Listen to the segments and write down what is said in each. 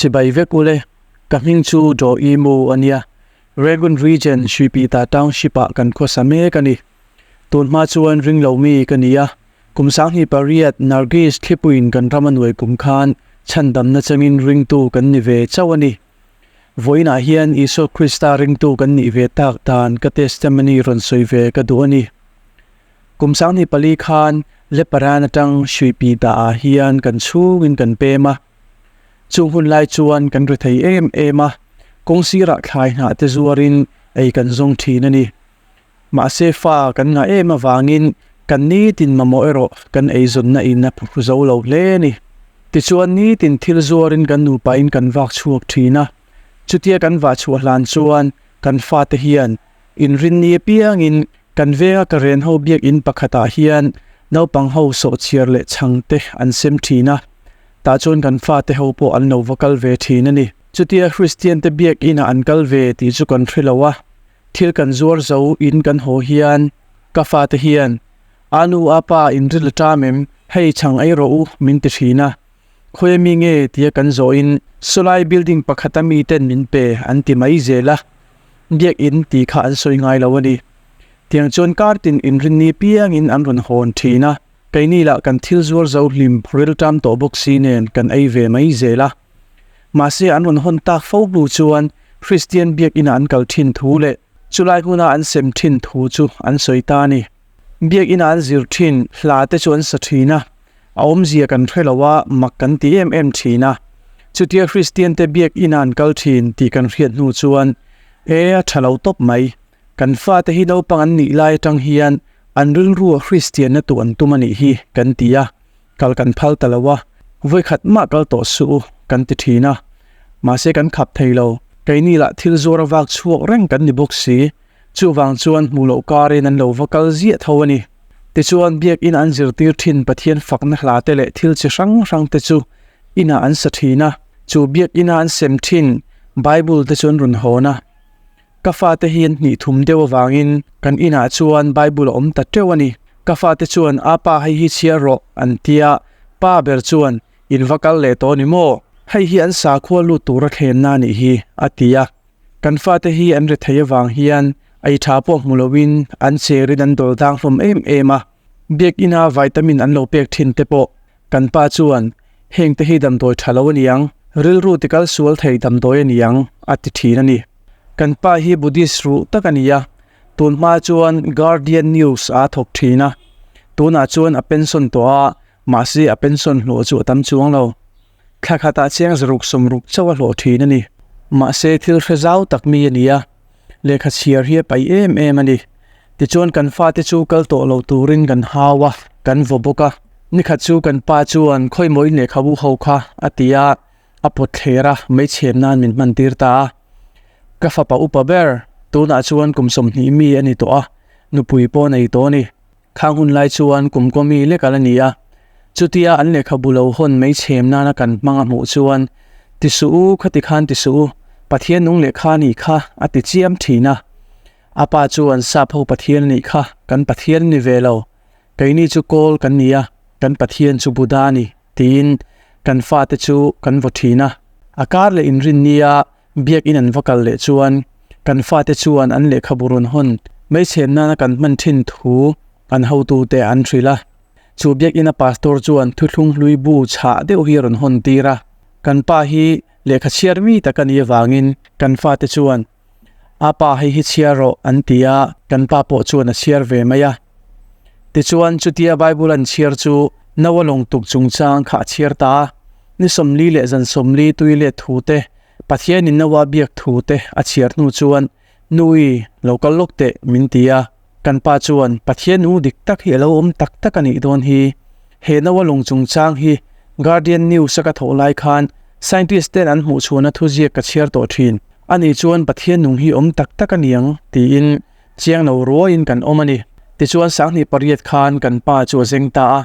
Chibai vek ule, ka hming chu Daw I Mu a nia. Rangoon Region, Sripita Township ah kan khawsa mek a ni. Tun hma chuan ring lo mi ka ni a, kum 28 Nargis thlipuiin kan ram a nuai kum khan chhandamna changin ringtu kan ni ve chauh a ni. Vawiinah hian Isua Krista ringtu kan nih ve tak dan ka testimony rawn sawi ve ka duh a ni. Kum 24 khan Leparan atang Sripita ah hian kan chhungin kan pem a. Chung hun lai chuan kan ri thei em em a, kawng sirah thlai hnah te zuarin ei kan zawng thin a ni. Mahse fa kan ngah em avangin kan nitin mamawh erawh kan eizawnna in a phu zo lo hle a ni. Tichuan nitin thil zuarin kan nupain kan vak chhuak thin a, chutia kan vah chhuah hlan chuan kan fate hian inrinni apiangin kan venga ka ren ho biakinn pakhatah hian naupang ho sawhchiar leh chhang te an sem thin a. Tah chuan kan fate ho pawh an lo va kal ve thin a ni. Chutia Kristian te biakinn ah an kal ve tih chu kan hre lo a, thil kan zuar zo in kan haw hian ka fate hian, A nu a pa in ril a ṭam em? Hei chhang ei rawh u min ti thin a. Khawi ami nge tia kan zawhin sawlai building pakhata mi ten min pe an ti mai zel a, biakinn tih kha an sawi ngai lo a ni. Tiang chuan kartin inrinni piangin an rawn hawn thin a. Keini lah kan thil zuar zo hlim rilṭam tawh bawk si nen kan ei ve mai zel a. Mahse an rawn hawn tak fo hnu chuan Kristian biakina an kal thin thu leh chulai hmuna an sem thin thu chu an sawi ta a ni. Biakina an zir thin hla te chu an sa thin a, a awmzia kan hre lo a, mak kan ti em em thin a. Chutia Kristian te biakina an kal thin tih kan hriat hnu chuan e a tha lo tawp mai. Kan fate hi naupang an nih lai atang hian an rilru a Kristianna tu an tum a nih hi kan ti a, kal kan phal ta lo a, vawikhat mah kal tawh suh u kan ti thin a, mahse kan khap thei lo, keini lah thil zuar a vak chhuak reng kan ni bawk si, chuvang chuan hmuh loh karin an lo va kal ziah tho a ni. Tichuan biakinn an zirtir thin Pathian fakna hla te leh thil chi hrang hrang te chu inah an sa thin a, chu biakinn a an sem thin Bible te chu an rawn hawn a. Ka fate hi an hnih thum deuh avangin kan inah chuan Bible a awm ta teuh a ni. Ka fate chuan a pa hei hi chhiar rawh an tia, pa ber chuan in va kal leh tawh a ni maw? Hei hi an sakhua lut tura thlenna a nih hi a ti a. Kan fate hi an rethei avang hian ei tha pawh hmu loin an cherin an dawl dang hlawm em em a. Biakina vitamin an lo pek thin te pawh Kan pa chuan, Hengte hi damdawi tha lo a niang, rilru tikal sual thei damdawi a niang, a ti thin a ni. Kan pa hi Buddhist ruh tak a ni a, tun hma chuan Guardian News a thawk thin a. Tunah chuan a pension tawh a, mahse a pension hlawh chu a tam chuang lo. Thla khatah chiang zaruk sawmruk chauh a hlawh thin a ni. Mahse thil hre zau tak mi a ni a, lehkha chhiar hi a paih em em a ni. Tichuan kan fate chu kal tawh lo turin kan hau a, kan vaw bawk a. Nikhat chu kan pa chuan khawimaw in lehkhabu ho kha a ti a, a pawt thler a, meichhem nan min hman tir ta a. Ka fapa upa ber, tunah chuan kum 20 mi a ni tawh a, nupui pawh a nei tawh a ni. Khang hun lai chuan kum kaw mi lek ala ni a, chutia an lehkhabu lo hawn meichhem nana kan hmang a hmuh chuan, Ti suh u, khati khan ti suh u, Pathian nung lehkha a nih kha, a ti chiam thin a. A pa chuan sap ho Pathian a nih kha, kan Pathian a ni ve lo. Keini chu kawl kan ni a, kan Pathian chu Buddha a ni, tiin kan fate chu kan vaw thin a. A kar leh inrinnia biakinn an va kal leh chuan kan fate chuan an lehkhabu rawn hawn meichhem nana kan hman thin thu an hotute an hrilh a. Chu biakinn a pastor chuan thuthlung hlui bu chhah deuh hi a rawn hawn tir a. Kan pa hi lehkha chhiar mi tak a nih avangin kan fate chuan A pa hei hi chhiar rawh an ti a, kan pa pawh chuan a chhiar ve mai a. Tichuan chutia Bible an chhiar chu Noa lawng tuk chungchang kha a chhiar ta a, ni 40 leh zan 40 tui let thu te, Pathianin Noa biak thu te a chhiar hnu chuan Nui, lo kal lawk teh min ti a. Kan pa chuan Pathian nu dik tak hi a lo awm tak tak a nih dawn hi. He Noa lawng chungchang hi Guardian News a ka thawh lai khan scientist ten an hmuh chhuahna thuziak ka chhiar tawh thin. Ani chuan Pathian nung hi awm tak tak a niang tiin chiang lo ruaiin kan awm a ni. Tichuan 2008 khan kan pa chu a zeng ta a,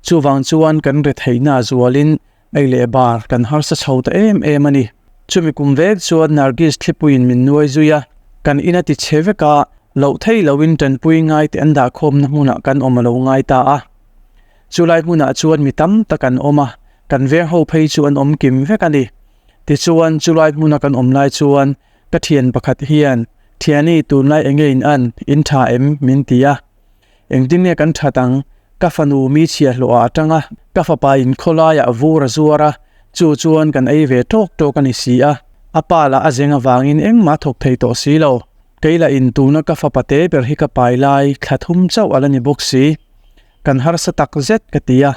chuvang chuan kan retheihna a zualin ei leh bar kan harsa chho ta em em a ni. Chumi kum vek chuan Nargis thlipuiin min nuai zui a, kan in a ti chhe vek a, loh thei loin tanpui ngai te an dahkhawmna hmunah kan awm a lo ngai ta a. Chulai hmunah chuan mi tam tak an awm a, kan veng ho phei chu an awm kim vek a ni. Tichuan, chulai hmuna kan awm lai chuan ka thian pakhat hian, Thiani, tunlai enge in an, in tha em? min ti a. Engtin nge kan that ang? Ka fanu mi chhiahhlawh ah atang a, ka fapa in khawlaiah vur a zuar a, chu chuan kan ei ve tawk tawk a ni si a. A pa lah a zeng avangin engmah thawk thei tawh si lo. Kei lah in tuna ka fapa te ber hi ka pai lai thla thum chauh a la ni bawk si. Kan harsa tak zet ka ti a.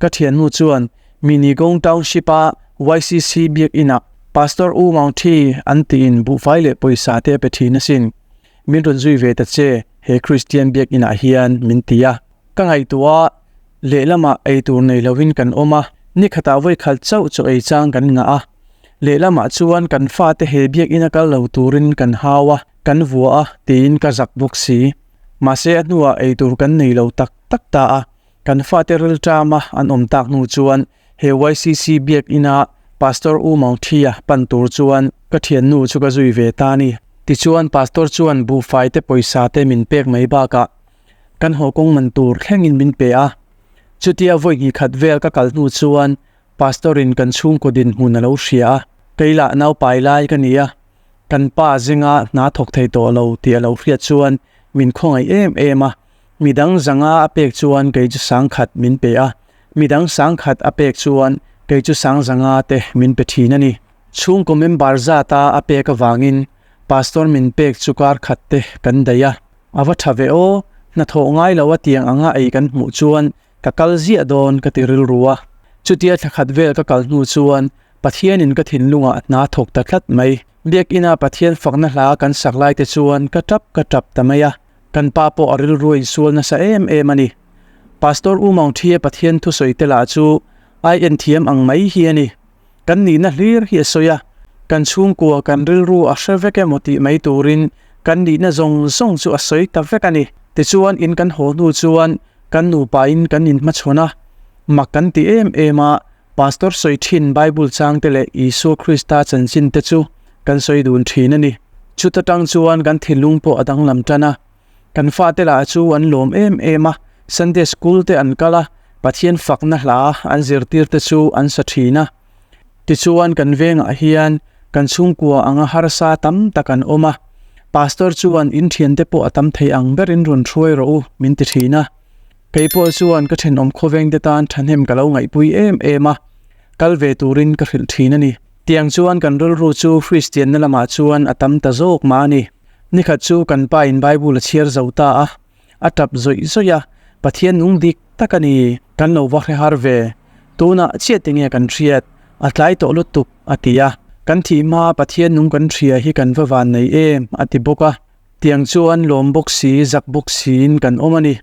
Ka thiannu chuan Minigong Township a YCC biakinah Pastor U Maung Thi an tiin buhfai leh pawisa te a pe thin asin. Min rawn zui ve ta che, he Kristian biakinah hian min ti a. Ka ngaihtuah a, lehlamah ei tur nei lovin kan awm a, ni khatah vawi khat chauh chaw ei chang kan ngah a. Lehlamah chuan kan fate he biakina kal lo turin kan hau a, kan vua a tiin ka zak bawk si. Mahse a hnuah ei tur kan nei lo tak tak ta a, kan fate rilṭama an awm tak hnu chuan He YCC biakina Pastor U Mawngthia pan tur chuan ka thiannu chu ka zui ve ta a ni. Tichuan Pastor chuan buhfai te pawisa te min pek mai bakah kan haw kawng man tur thlengin min pe a. Chutia vawi hnih khat vel ka kal hnu chuan Pastor in kan chhungkaw dinhmun a lo hria a, kei lah naupai lai ka ni a, kan pa zinga hna thawk thei tawh lo tih a lo hriat chuan min khawngaih em em a, midang zanga a pek chuan kei chu sangkhat min pe a. Midang sangkhat a pek chuan kei chu sangzanga te min pe thin a ni. Chhungkaw member zata a pek avangin Pastor min pek chu kar khat te kan daih a. A va tha ve aw, hnathawh ngai lo a tiang anga ei kan hmuh chuan ka kal ziah dawn ka ti rilru a. Chutia thla khat vel ka kal hnu chuan Pathianin ka thinlungah hna thawk ta tlat mai. Biakina Pathian fakna hla kan sak lai te chuan ka tap ka tap ta mai a. Kan pa pawh a rilru a insual nasa em em a ni. Pastor U Maung Thie Pathian thusawi te lah chu ai en thiam ang mai hi a ni. Kan nihna hlir hi a sawi a, kan chhungkua kan rilru a hre vek emaw tih mai turin kan nihna zawng zawng chu a sawi ta vek a ni. Tichuan in kan haw hnu chuan kan nupain kan inhmachhawn a, mak kan ti em em a, Pastor sawi thin Bible chang te leh Isua Krista chanchin te chu kan sawi dun thin a ni. Chuta tang chuan kan thinlung pawh a danglam tan a. Kan fate lah chu an lawm em em a, Sunday School te an kal a, Pathian fakna hla an zirtir te chu an sa thin a. Tichuan kan vengah hian kan chhungkua anga harsa tam tak an awm a, Pastor chuan in thiante pawh a tam thei ang berin rawn hruai rawh u min ti thin a. Kei pawh chuan ka thenawm khawveng te tan thahnem ka lo ngaihpui em em a, kal ve turin ka hrilh thin a ni. Tiang chuan kan rilru chu Kristianna lamah chuan a tam ta zawk mah a ni. Nikhat chu kan pa in Bible a chhiar zo ta a, a tap zawih zawih a, Pathian nung dik tak a ni, kan lo va hre har ve, tunah chiah tinge kan hriat, a tlai tawh lutuk, a ti a. Kan thih hma Pathian nung kan hria hi kan va van nei em, a ti bawk a. Tiang chuan lawm bawk si, zak bawk siin kan awm a ni.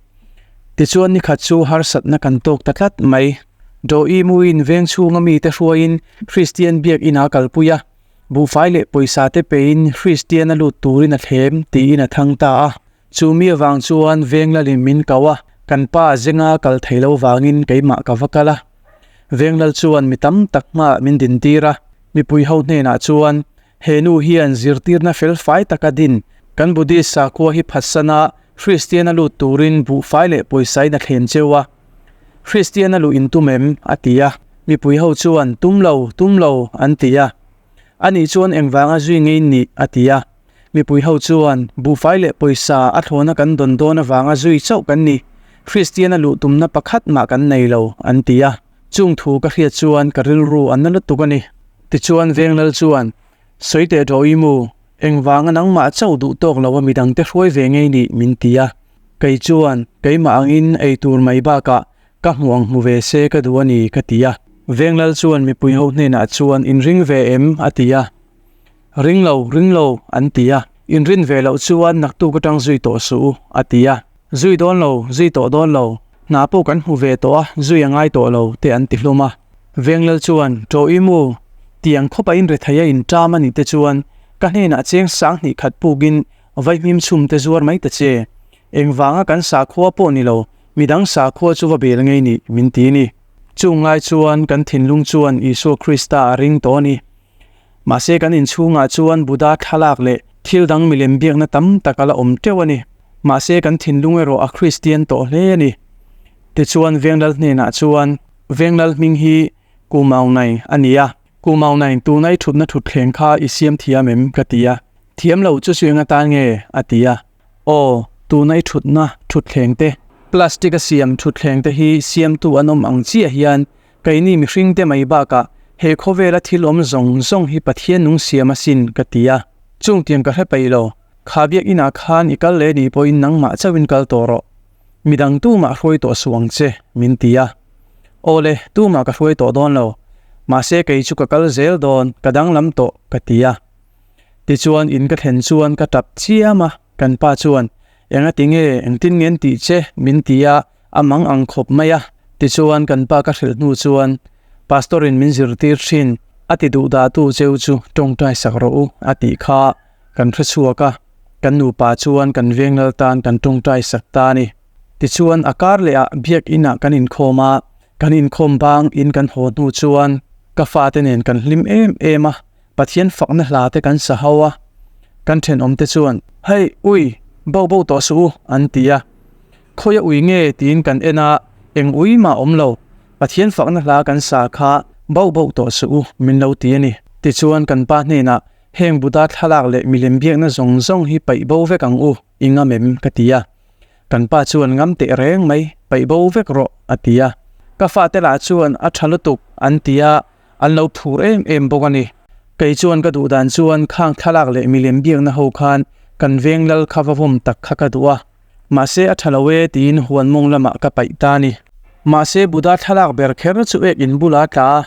Tichuan nikhat chu harsatna kan tawk ta tlat mai. Dawih muin veng chhunga mite hruaiin Kristian biak inah a kalpui a. Buhfai leh pawisa te pein Kristian a lut turin a thlem tiin a thang ta a. Chu mi avang chuan Venglalin min kau a, kan pa zenga kal thei lo vangin keimah ka va kal a. Venglal chuan mi tam tak hmaah min dintir a, mipui ho hnenah chuan he nu hian zirtirna fel fai taka din kan Buddhist sakhua hi phatsana Kristian a lut turin buhfai leh pawisain a thlem cheu a. Kristian a luh in tum em? a ti a. Mipui ho chuan, Tum lo, tum lo, an ti a. Ani chuan engvanga zui ngei nih? a ti a. Mipui ho chuan, Buhfai leh pawisa a thlawna kan dawn dawn avanga zui chauh kan ni. Kristian a luh tumna pakhat mah kan nei lo, an ti a. Chung thu ka hriat chuan ka rilru a na lutuk a ni. Tichuan Venglal chuan, Sawi teh ṭawh i mu, engvanga nangmah chauh duh tawk lo a midangte hruai ve ngei nih? min ti a. Kei chuan, Keimah angin ei tur mai bakah ka hmuh ang hmu ve se ka duh a ni, ka ti a. Venglal chuan mipui ho hnenah chuan, In ring ve em? a ti a. Ring lo, ring lo, an ti a. In rin ve loh chuan naktuk atang zui tawh suh u, a ti a. Zui dawn lo, zui tawh dawn lo, hna pawh kan hmu ve tawh a, zui a ngai tawh lo, te an ti hlawm a. Venglal chuan, Ṭawh i mu, tiang khawpa in rethei a inṭam a nih te chuan ka hnenah cheng sanghnih khat pukin Vaihmim chhum te zuar mai ta che. Engvanga kan sakhua pawh ni lo, midang sakhua chu va bel ngei nih min ti ni. Chung ngai chuan kan thinlung chuan Isua Krista a ring tawh a ni. Mahse kan inchhungah chuan Buddha thlalak leh thil dang milem biakna tam tak a la awm teuh a ni. Mahse kan thinlung erawh a Kristian tawh hle a ni. Tichuan Venglal hnenah chuan, Venglal hming hi Kumaunai a ni a. Ku Maunain tuna i thutna thutthleng kha i siam thiam em? ka ti a. Thiam lo chu chu eng atan nge? a ti a. Aw, tuna i thutna thutthleng te, plastic a siam thutthleng te hi siamtu an awm ang chiah hian keini mihring te mai bakah he khawvela thil awm zawng zawng hi Pathian nung siam asin ka ti a. Chungtiang ka hre peih lo, kha biakinah khan i kal leh nih pawhin nangmah chauhin kal tawh rawh. Midang tumah hruai tawh suh ang che, min ti a. Aw le, tumah ka hruai tawh dawn lo. Mahse kei chu ka kal zel dawn, ka danglam tawh, ka ti a. Tichuan in ka thlen chuan ka tap chiam a, kan pa chuan, Engati nge, engtin nge an tih che? min ti a, a mang ang khawp mai a. Tichuan kan pa ka hrilh hnu chuan, Pastor in min zirtir thin, a ti duh dahtu cheu chu tawngtai sak rawh u, a tih kha kan hre chhuak a. Kan nupa chuan kan veng lal tan kan tawngtai sak ta a ni. Tichuan a kar leh ah biak in ah kan inkhawm a, kan inkhawm bang in kan haw hnu chuan ka fate nen kan hlim em em a, Pathian fakna hla te kan sa ho a, kan thenawm te chuan Hei ui, bo bo tawh suh u an ti a. Khawi a ui nge tiin kan en a, eng ui mah awm lo, Pathian fakna hla kan sa kha bo bo tawh suh u min lo ti a ni. Tichuan kan pa hnenah Heng Buddha thlalak leh milem biakna zawng zawng hi paih bo vek ang u, i ngam em? ka ti a. Kan pa chuan ngam teh reng mai, paih bo vek rawh, a ti a. Ka fate lah chuan a tha lutuk, an ti a, an lo phur em em bawk a ni. Kei chuan ka duh dan chuan khang thlalak leh milem biakna ho khan kan veng lal kha va vawm tak kha ka duh a. Mahse a tha lo e tiin huan mawng lamah ka paih ta a ni. Mahse Buddha thlalak ber kher chu ek in bulah a tla a,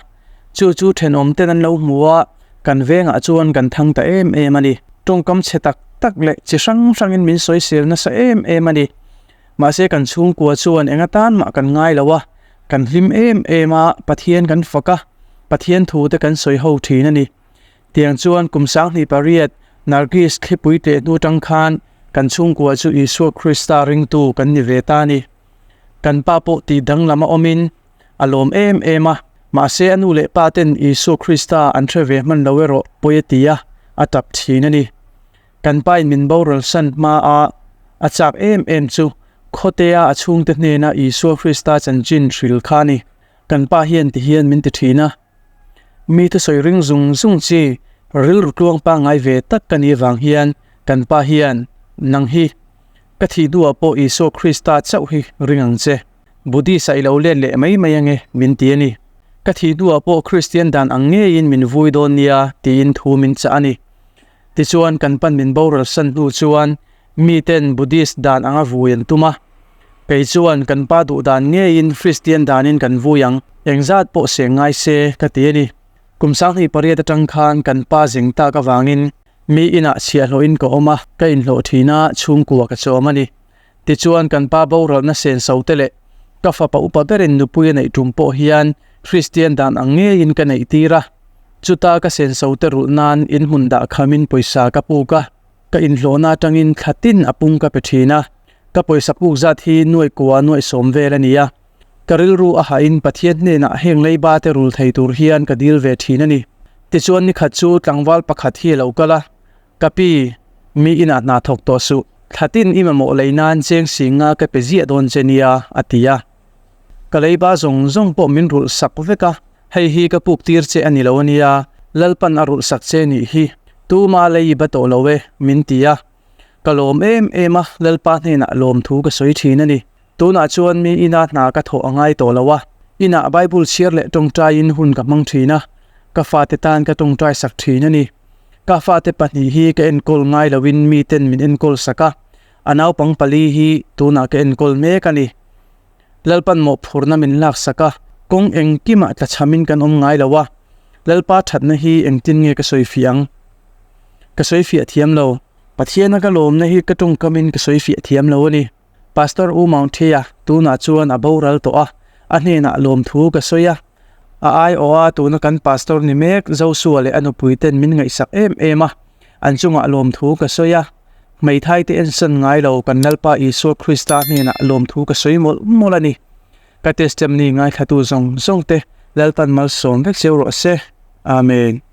chu chu thenawm ten an lo hmu a, kan vengah chuan kan thang ta em em a ni. Tawngkam chhe tak tak leh chi hrang hrangin min sawisel nasa em em a ni. Mahse kan chhungkua chuan eng atan mah kan ngai lo a, kan hlim em em a, Pathian kan fak a, Pathian thu te kan sawi ho thin a ni. Tiang chuan kum 18 Nargis thlipui teh hnu tang khan kan chhungkua chu Isua Krista ringtu kan ni ve ta a ni. Kan pa pawh tih danglam a awmin a lawm em em a, mahse a nu leh pa ten Isua Krista an hre ve hman lo erawh pawi a ti a, a tap thin a ni. Kan pa in min boral san hma a, a chak em em chu khawtea a chhungte hnena Isua Krista chanchin hril kha a ni. Kan pa hian ti hian min ti thin a. Mi thusawi ring zung zung chi rilru tluang pangngai ve tak ka nih avang hian kan pa hian nang hi ka thih hnuah pawh Isua Krista chauh hi ring ang che. Buddhist ah i lo let leh mai mai ange min ti a ni. Ka thih hnuah pawh Kristian dan ang ngeiin min vui dawn nia tiin thu min chah a ni. Tichuan kan pan min boral san hnu chuan miten Buddhist dan anga vui an tum a. Kei chuan kan pa duh dan ngeiin Kristian danin kan vui ang, engzat pawh seng ngai se ka ti a ni. Kum 18 atang khan kan pa zeng tak avangin mi inah chhiahhlawhin ka awm a, ka inhlawh thin a, chhungkua ka chawm a ni. Tichuan kan pa boralna senso te leh ka fapa upa berin nupui a neih tum pawh hian Kristian dan ang ngeiin ka neih tir a. Chuta ka senso te rulh nan inhmun dah khamin pawisa ka puk a, ka inhlawhna atangin thla tin a pung ka pe thin a. Ka pawisa puk zat hi nuaih kua nuaih sawm vel a ni a, ka rilru a hahin Pathian hnenah heng leiba te rul thei tur hian ka dil ve thin a ni. Tichuan nikhat chu tlangval pakhat hi a lo kal a, Ka pi, mi inah hna thawk tawh suh, thla tin i mamawh lei nan cheng sing nga ka pe ziah dawn che nia, a ti a. Ka leiba zawng zawng pawh min rulh sak vek a, hei hi ka puk tir che a ni lo a nia, Lalpan a rulh sak che nih hi, tuma lei i ba tawh lo e, min ti a. Ka lawm em em a, Lalpa hnenah lawmthu ka sawi thin a ni. Tunah chuan mi ina hna ka thawh a ngai tawh lo a, inah Bible chhiar leh tawngtaiin hun ka hmang thin a, ka fate tan ka tawngtai sak thin a ni. Ka fate pahnih hi ka enkawl ngai loin miten min enkawl sak a, a naupang pali hi tunah ka enkawl mek a ni. Lalpan mawhphurhna min lak sak a, kawng engkimah tlachhamin kan awm ngai lo a, Lalpa thatna hi engtin nge ka sawi fiah ang? Ka sawi fiah thiam lo. Pathiana ka lawmna hi ka tawngkamin ka sawi fiah thiam lo a ni. Pastor U Maungthia tunah chuan a boral tawh a, a hnenah lawmthu ka sawi a. A aiawha tuna kan pastor ni mek Joshua leh a nupuiten min ngaihsak em em a, an chungah lawmthu ka sawi a. Hmeithai te ensan ngai lo kan Lalpa Isua Krista hnenah lawmthu ka sawi mawlh mawlh a ni. Ka testimony ngaithlatu zawng zawng te Lalpan malsawm vek cheu rawh se. Amen.